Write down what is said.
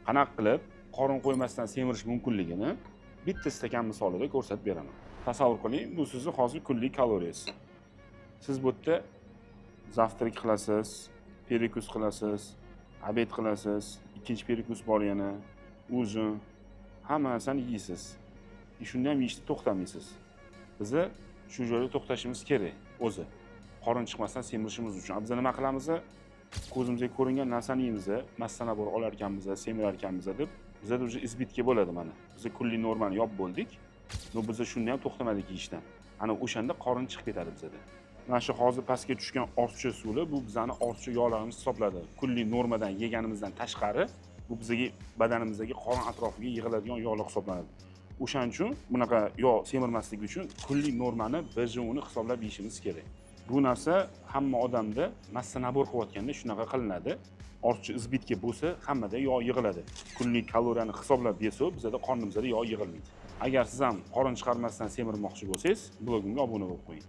Qanaqa qilib qorin qo'ymasdan semirish mumkinligini bitta stakan misolida ko'rsatib beraman. Tasavvur qiling, bu sizni hozir kunlik kaloriyangiz. Siz bu yerda завтрак qilasiz, перекус qilasiz, обед qilasiz, ikkinchi перекус bor yana, ужин, hamma narsani yeysiz. И shunda ham yeyishda to'xtamaysiz. Biza shu joyda to'xtashimiz kerak o'zi. Qorin chiqmasdan semirishimiz uchun. A biz nima qilamiz? Ko'zimizga ko'ringan narsani yeymiz, масса набор olar ekanmiz, semirar ekanmiz deb, bizada уже избытки bo'ladi mana. Biz kunlik normani yopib bo'ldik. Но biz shunda ham to'xtamadik yeyishdan. Ana o'shanda qorin chiqib ketadi bizada. Mana shu hozir pastga tushgan ortiqcha suvlar, bu bizani ortiqcha yog'larimiz hisoblanadi. Kunlik normadan yeganimizdan tashqari, bu bizga badanimizdagi qorin atrofiga yig'iladigan yog'lar hisoblanadi. O'shaning uchun bunaqa yog' semirmasligi uchun kunlik normani БЖУ ni hisoblab yeyishimiz kerak. Bu narsa hamma odamda масса набор qilayotganda shunaqa qilinadi. Ortiqcha избытки bo'lsa, hammada yog' yig'iladi. Kunlik kaloriyani hisoblab yesa, bizada qornimizda yog' yig'ilmaydi. Agar siz ham qorin chiqarmasdan semirmoqchi bo'lsangiz, blogimga obuna bo'lib qo'ying.